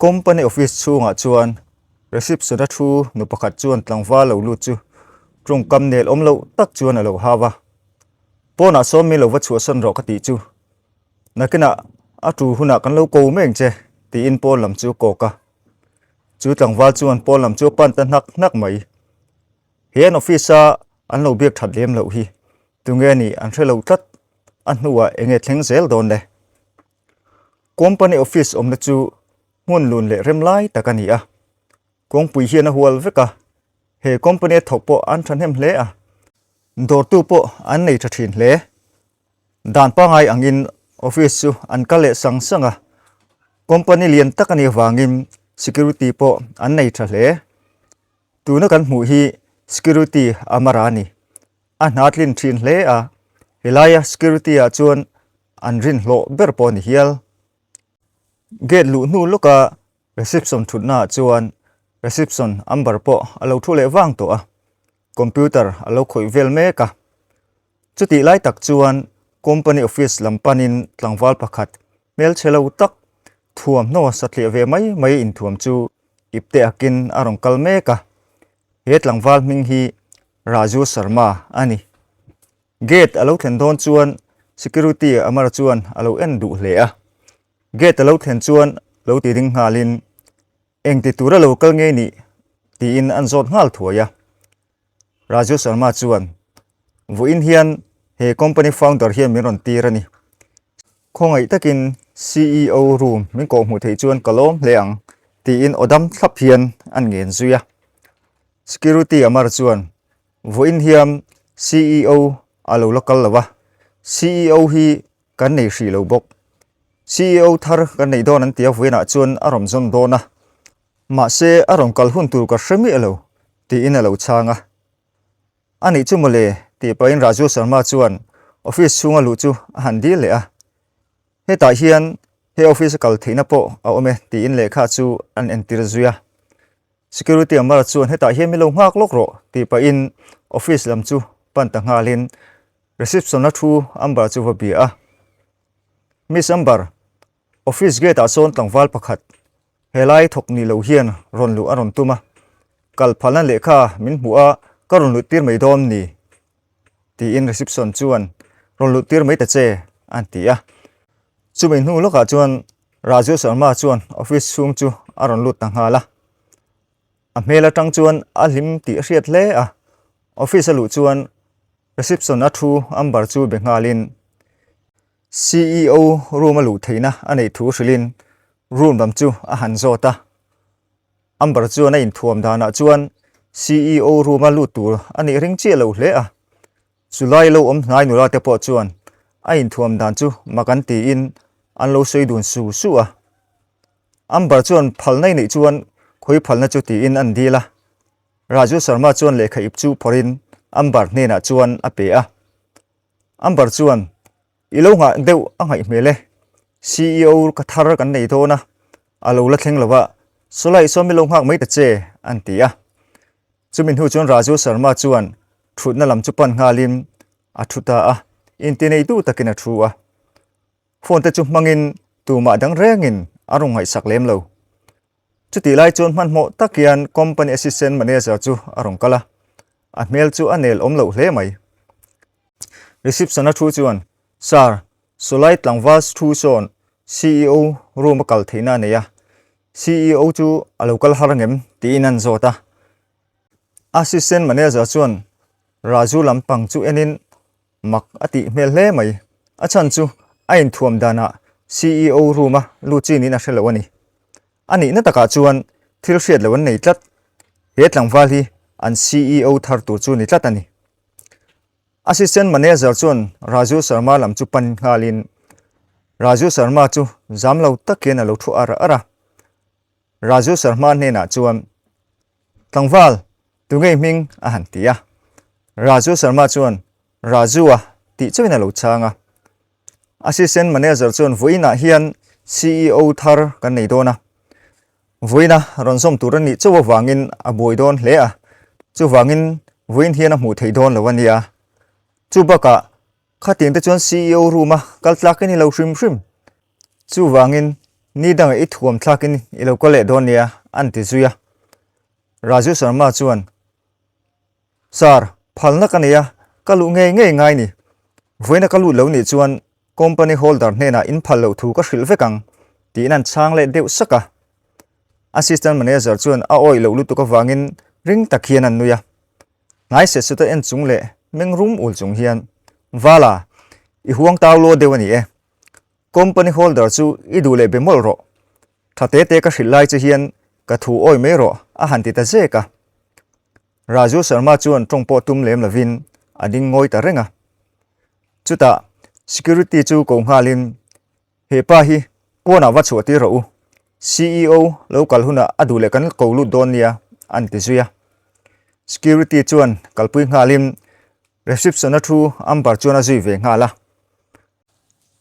Company office chhungah chuan reception a thu nu pakhat chuan tlangval lo lut chu tawngkam nel awm loh tak chuan a lo hau a. Pawnah sawn min lo va chhuahsan rawh ka tih chu. Nakinah a tu hunah kan lo ko meng che tiin pawn lam chu a kawk a. Chu tlangval chuan pawn lam chu a pan ta hnak hnak mai. He an office a an lo biak that lem loh hi tunge nih an hre lo tlat a hnuah enge thleng zel dawn le. Company office awmna chu hmun lun leh rem lai tak a ni a, kawngpui hian a hual vek a, he company a thawk pawh an thahnem hle a, dawrtu pawh an nei tha thin hle. Dan pangai angin office chu an kal leh sang sang a, company lian tak a nih avangin security pawh an nei tha hle. Tuna kan hmuh hi security Amara a ni. A hna tlin thin hle a, helaia security ah chuan an rinhlawh ber pawh a ni hial. Gate luh hnu lawka reception thutna ah chuan reception Amber pawh a lo thu leh vang tawh a, computer a lo khawih vel mek a. Chutih lai tak chuan company office lam panin tlangval pakhat hmelchhe lo tak thuamhnaw satliah ve mai mai inthuam chu ipte akin a rawn kal mek a. He tlangval hming hi Raju Sharma a ni. Gate a lo thlen dawn chuan security Amar chuan a lo en duh hle a. Gate a lo thlen chuan lo ti ding nghalin engti tura lo kal ngei nih tiin an zawt nghal thuai a. Raju Sharma chuan vawiin hian he company founder hian min rawn tir a ni. Khawngaih takin CEO room min kawh hmuh theih chuan ka lawm hle ang tiin aw dam thlap hian an ngen zui a. Security Amar chuan vawiin hian CEO a lo la kal lo a, CEO hi kan nei hrih lo bawk. CEO thar kan neih dawn an ti a vawiinah chuan a rawn zawn dawn a, mahse a rawn kal hun tur ka hre miah lo tiin a lo chhang a. A nih chu mawle tih pahin Raju Sharma chuan office chhunga luh chu a han dil leh a. Hetah hian he office a kal theihna pawh a awm e tiin lehkha chu an entir zui a. Security Amar chuan hetah hian min lo nghak lawk rawh tih pahin office lam chu pan ta nghalin reception a thu Amber chu va bia a. Miss Amber, office gate ah sawn tlangval pakhat helai thawk ni lo hian rawn luh a rawn tum a, kal phalna lehkha min hmuh a ka rawn luh tir mai dawn ni tiin reception chuan rawn luh tir mai ta che an ti a. Chumi hnu lawkah chuan Raju Sharma chuan office chhung chu a rawn lut ta nghal a, a hmel atang chuan a hlim tih a hriat hle a, office a luh chuan reception a thu Amber chu be nghalin CEO room a luh theihna a neih thu hrilhin room lam chu a han zawt a. Amber chuan a inthuam danah chuan CEO room a lut tur a nih ring chiah lo hle a. Chulai lo awm hnai nula te pawh chuan a inthuam dan chu mak an tiin an lo sawi dun su su a. Amber chuan phalna i neih chuan khawi phalna chu tiin an dil a. Raju Sharma chuan lehkha ip chu phawrhin Amber hnenah chuan a pe a. Amber chuan, I lo nghah deuh a ngaih hmel e, CEO ka thar kan nei dawn a, a lo la thleng lo a, Sawlai sawn min lo nghak mai ta che, an ti a. Chumi hnu chuan Raju Sharma chuan thutna lam chu pan nghalin a thu ta a, intineitu takin a thu a. Phone te chu hmangin tumah dang rengin a rawn ngaihsak lem lo. Chutih lai chuan hmanhmawh tak hian company assistant manager chu a rawn kal a, a hmel chu a nel awm loh hle mai. Reception a thu chuan, Sir, sawlai tlangval thu sawn CEO room a kal theihna a nei a, CEO chu a lo kal har ngem? tiin an zawt a. Assistant manager chuan Raju lampang chu enin Mak a tih hmel hle mai. A chhan chu a inthuam danah CEO room a lut chi niin a hre lo a ni. A nihna takah chuan thil hriat loh an nei tlat. He tlangval hi an CEO thar tur chu ni tlat a ni. Assistant Manager chuan Raju Sharma lam chu pan nghalin Raju Sharma chu zam lo tak hian a lo thu ar ar a. Raju Sharma hnenah chuan, Tlangval, tunge hming? a han ti a. Raju Sharma chuan, Raju-a tih chauhin a lo chhang a. Assistant Manager chuan vawiinah hian CEO thar kan nei dawn a. Vawiina rawn zawm tur a nih chauh avangin a buai dawn hle a, chuvangin vawiin hian a hmuh theih dawn lo a nia. Chu bakah khatiang te chuan CEO room-a kal tlak i ni lo hrim hrim. Chuvangin. Ni dangah i thuam thlakin i lo kal leh dawn nia, an ti zui a. Raju Sharma chuan, Sir, phalna ka nei a, ka luh ngei ngei ngai ni. Vawiina ka lut lo nih chuan company holder hnenah in phal loh thu ka hrilh vek ang, tiin an chhang leh deuh sak a. Assistant manager chuan a awih loh lutuk avangin ring tak hian an nui a. Hnai set suta en chung leh meng rum ul chung hian, Vala, i huang tau law deuh a ni e. Company holder chu i duh leh be mawlh rawh. Tha te te ka hrilh lai che hian ka thu awi mai rawh a han ti ta zek a. Raju Sharma chuan tawng pawh tum lem lovin a ding ngawi ta reng a. Chutah security chu ko nghalin, He pa hi pawnah va chhuah tir rawh u. CEO lo kal hunah a duh leh kan ko lut dawn nia an ti zui a. Security chuan kalpui nghalin reception-a thu Amber chuan a zui ve nghal a.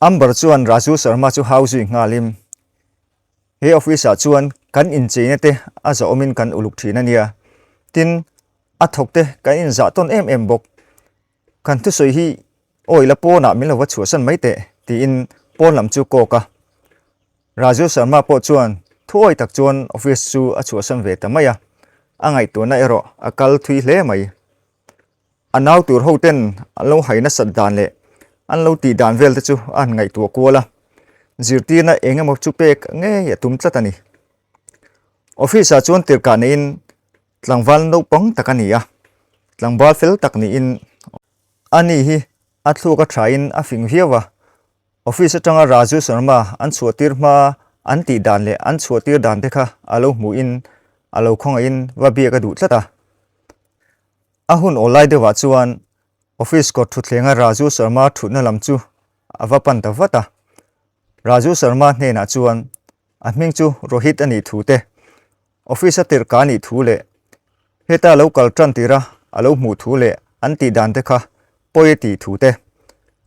Amber chuan Raju Sharma chu hau zui nghalin, He office-ah chuan kan incheina te a zahawmin kan uluk thin a nia. Tin, a thawk te kan inzah tawn em em bawk. Kan thusawi hi awi la pawnah min lo va chhuahsan mai teh, tiin pawn lam chu kawk a. Raju Sharma pawh chuan thuawi tak chuan office chu a chhuahsan ve ta mai a, a ngaihtuahna erawh a kal thui hle mai. A nau tur ho ten an lo hai nasat dan leh an lo tih dan vel te chu a han ngaihtuah kual a, zirtirna eng emaw chu pek ngei a tum tlat a ni. Office ah chuan tirhkah neiin tlangval naupang tak a ni a, tlangval fel tak niin ani hi a thluak a thain a fing viau a, office atanga Raju Sharma an chhuahtir hma an tih dan leh an chhuahtir dan te kha a lo hmuhin a lo khawngaihin va biak a duh tlat a. A hun awl lai deuhah chuan office kawt thutthlenga Raju Sharma thutna lam chu a va pan ta vat a. Raju Sharma hnenah chuan a hming chu Rohit a nih thu te, office a tirh ka nih thu leh heta lo kal tan tira a lo hmuh thu leh an tih dan te kha pawi a tih thu te,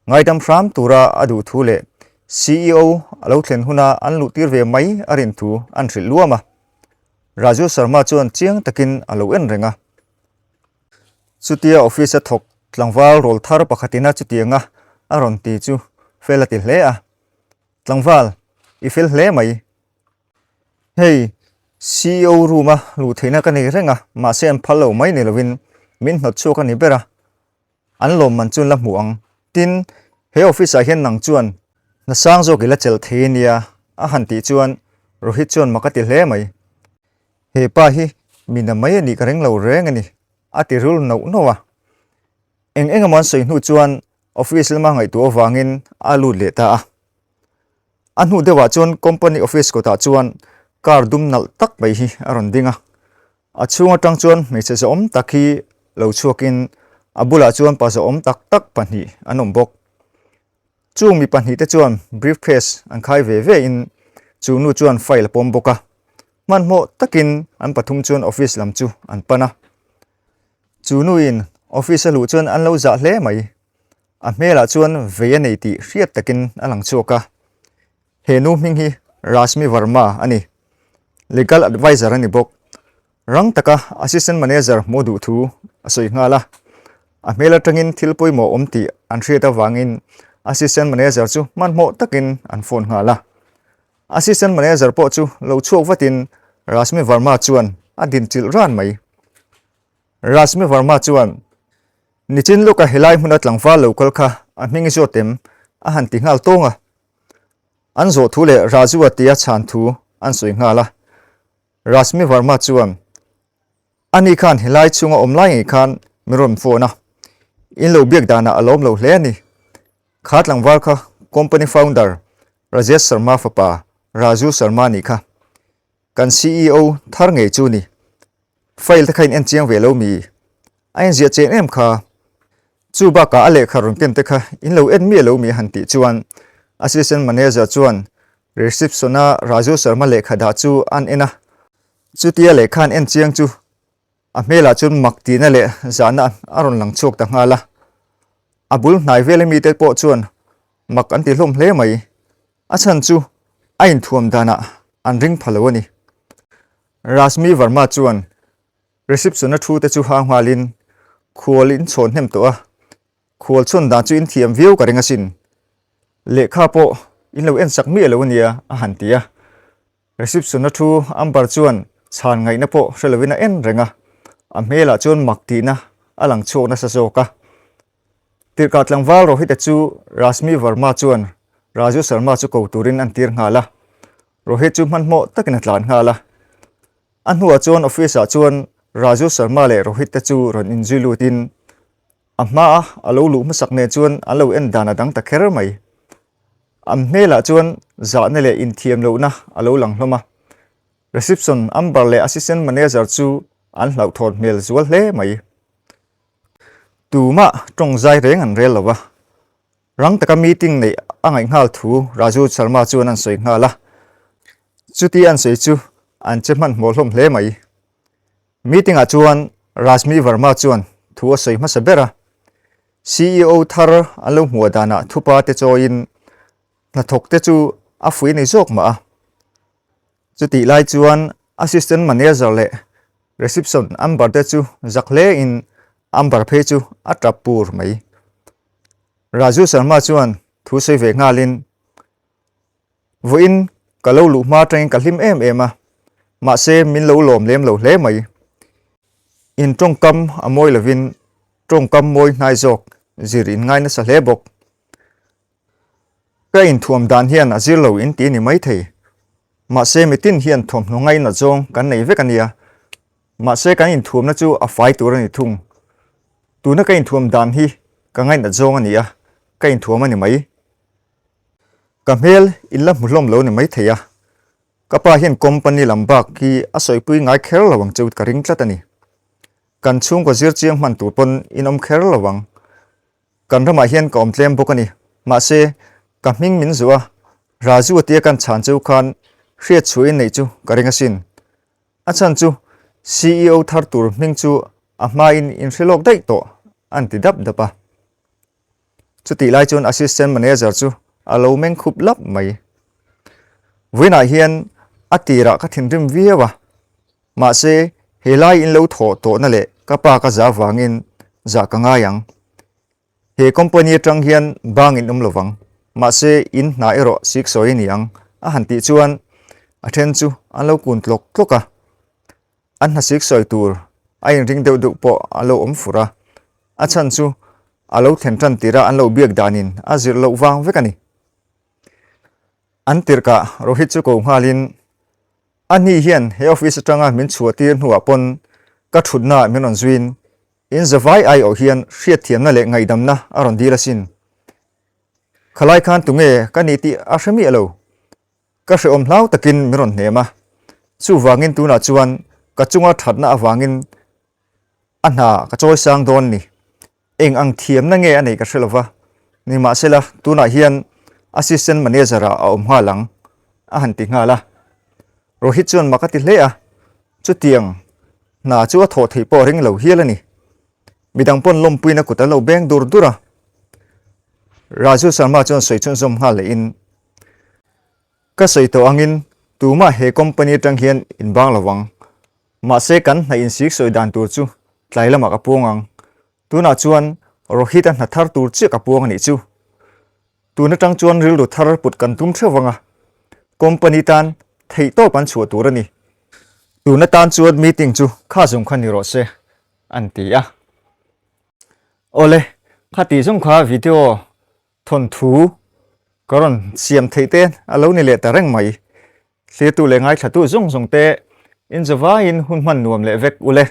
ngaidam hram tura a duh thu leh ceo a lo thlen huna an luh tir ve mai a rin thu an hrilh luam a. Raju Sharma chuan chiang takin a lo en reng a. Chutia office a thawk tlangval rawl thar pakhatina chutianga a rawn ti chu fel a ti hle a. Tlangval, i fel hle mai. Hei, ceo room a luh theihna ka nei reng a, mahse an phal lo mai ni lovin min hnawt chhuak a ni ber a. An lawmman chu an la hmu ang. Tin, he office ah hian nang chuan hna sang zawk i la chelh thei ania a han tih chuan Rohit chuan mak a ti hle mai. He pa hi mi na mai a nih ka ring lo reng a ni, a ti rul nauh nauh a. Eng eng emaw an sawi hnu chuan office lama ngaihtuah avangin a lut leh ta a. A hnu deuhah chuan company office kawtah chuan car dum nalh tak mai hi a rawn ding a. A chhung atang chuan hmeichhe zawhawm tak hi lo chhuakin a bulah chuan pa zawhawm tak tak pahnih an awm bawk. Chung mi pahnihte chuan briefcase an khai ve ve in chu nu chuan file a pawm bawk a. Hmanhmawh takin an pathum chuan office lam chu an pan a. Chu nu in office a luh chuan an lo zah hle mai. A hmelah chuan vei a nei tih hriat takin a lang chhuak a. He nu hming hi Rashmi Verma a ni. Legal adviser a ni bawk. Rang taka assistant manager hmuh duh thu a sawi nghal a. A hmel atangin thil pawimawh awm tih an hriat avangin assistant manager chu hmanhmawh takin an phone nghal a. Assistant manager pawh chu lo chhuak vatin Rashmi Verma chuan a din chilh ran mai. Rashmi Verma chuan, Nichin lawka helai hmuna tlangval lo kal kha a hming i zawt em? a han ti nghal tawng a. An zawh thu leh Raju a tia chhan thu an sawi nghal a. Rashmi Verma chuan, Ani khan helai chhunga awm lai ngei khan min rawn phone a, in lo biak danah a lawm lo hle a ni. Kha tlangval kha company founder Rajesh Sharma fapa Raju Sharma nih kha. Kan ceo thar ngei chu ni. File te kha in en chiang ve lo mi? A inziah chen em kha? Chu bakah a lehkha rawn ken te kha in lo en miah lo mi a han tih chuan assistant manager chuan reception-a Raju Sharma lehkha dah chu an en a. Chutia lehkha an en chiang chu a hmelah chuan mak tihna leh zahna a rawn lang chhuak ta nghal a. A bul hnai vel ami te pawh chuan mak an ti hlawm hle mai. A chhan chu a inthuam danah an ring pha lo a ni. Rashmi Verma chuan reception-a thu te chu hang nghalin khual in chhawn hnem tawh a, khual chhawn dan chu in thiam viau ka ring asin. Lehkha pawh in lo en sak miah lo a nia a han ti a. Reception-a thu Amber chuan chhan ngaihna pawh hre lovin a en reng a, a hmelah chuan mak tihna a lang chhuak nasa zawk a. Tirhkah tlangval Rohit-a chu Rashmi Verma chuan Raju Sharma chu ko turin an tir nghal a, Rohit chu hmanhmawh takin a tlan nghal a. A hnuah chuan office-ah chuan Raju Sharma leh Rohit te chu rawn inzui lutin a hmaa a lo luh hmasak nen chuan an lo en dan a dang ta kher mai. An hmelah chuan zahna leh inthiam lohna a lo lang hlawm a. Reception Amber leh Assistant Manager chu an hlauhthawn hmel zual hle mai. Tumah tawng zai reng an rel lo va. Rang taka meeting neih a ngaih nghal thu Raju Sharma chuan an sawi nghal a. Chuti an sawi chu an che hmanhmawh hlawm hle mai. Meeting ah chuan Rashmi Verma chuan thu a sawi hmasa ber a. CEO thar an lo hmuah danah thupa te chawiin hnathawk te chu a fui nei zawk mah a. Chutih lai chuan Assistant Manager leh Reception Amber te chu zak hle in Amber phei chu a tap pur mai. Raju Sharma chuan thu sawi ve nghalin, Vawiin ka lo luh hma atangin ka hlim em em a, mahse min lo lawm lem lo hle mai. In tawngkam a mawi lovin tawngkam mawi hnai zawk zir in ngai nasa hle bawk. Ka inthuam dan hian a zir lo in ti ni maithei. Mahse mitin hian thawmhnaw ngainat zawng kan nei vek a nia. Mahse kan inthuamna chu a fai tur a ni thung. Tuna ka inthuam dan hi ka ngainat zawng a ni a, ka inthuam a ni mai. Ka hmel in la hmu hlawm lo ni maithei a. Ka pa hian company lam bak hi a sawipui ngai kher lo ang chu ka ring tlat a ni. Kan chhungkaw zir chiang hman tur pawn in awm kher lo ang. Kan ramah hian ka awm tlem bawk a ni. Mahse, ka hming min zuh a, Raju a tia kan chhan cheu khan hriat chhuah in neih chu ka ring asin. A chhan chu CEO thar tur hming chu a hmain in hre lawk daih tawh an ti dap dap a. Chutih lai chuan Assistant Manager chu a lo meng khup lap mai. Vawiinah hian a tirah ka thinrim viau a. Mahse, he lai in lo thawh tawhna leh ka pa ka zah vangin zah ka ngai ang. He company atang hian bang in awm lovang, mahse in hna erawh siksawi a ni ang, a han tih chuan a then chu an lo kun tlawk tlawk a. An hna siksawi tur a inring deuh deuh pawh a lo awm fur a, a chhan chu a lo thlen tan tirha an lo biak danin a zirh loh vang vek a ni. An tirhkah Rohit chu ko nghalin, A ni hian he office atanga min chhuah tir hnuah pawn ka thutnaah min rawn zuiin in zavai aiawh hian hriatthiamna leh ngaihdamna a rawn dil asin. Khalai khan tunge ka nih tih a hre miah lo. Ka hrehawm hlau takin min rawn hnem a. Chuvangin tunah chuan ka chunga thatna avangin a hna ka chawi sang dawn ni. Eng ang thiamna nge a neih ka hre lo va, nimahsela tunah hian Assistant Manager-ah a awm nghal ang, a han ti nghal a. Rohit chuan mak a ti hle a, chutiang hna chu a thawh theih pawh a ring lo hial a ni. Midang pawn lawmpuina kut an lo beng dur dur a. Raju Sharma chuan sawi chhunzawm nghal lehin, Ka sawi tawh angin tumah he company atang hian inbang lo vang. Mahse kan hna insik sawi dan tur chu tlai lamah ka puang ang. Tunah chuan Rohit-a hna thar tur chiah ka puang a nih chu. Tun atang chuan rilru thar put kan tum theuh vang a, company tan theihtawp an chhuah tur a ni. Tun atan chuan meeting chu kha zawng kha ni rawh se, an ti a. Awle, khati zawng kha video Thawnthu ka rawn siam theih te a lo ni leh ta reng mai. Thlirtu leh ngaithlatu zawng zawng te in zavaiin hun hman nuam leh vek ule.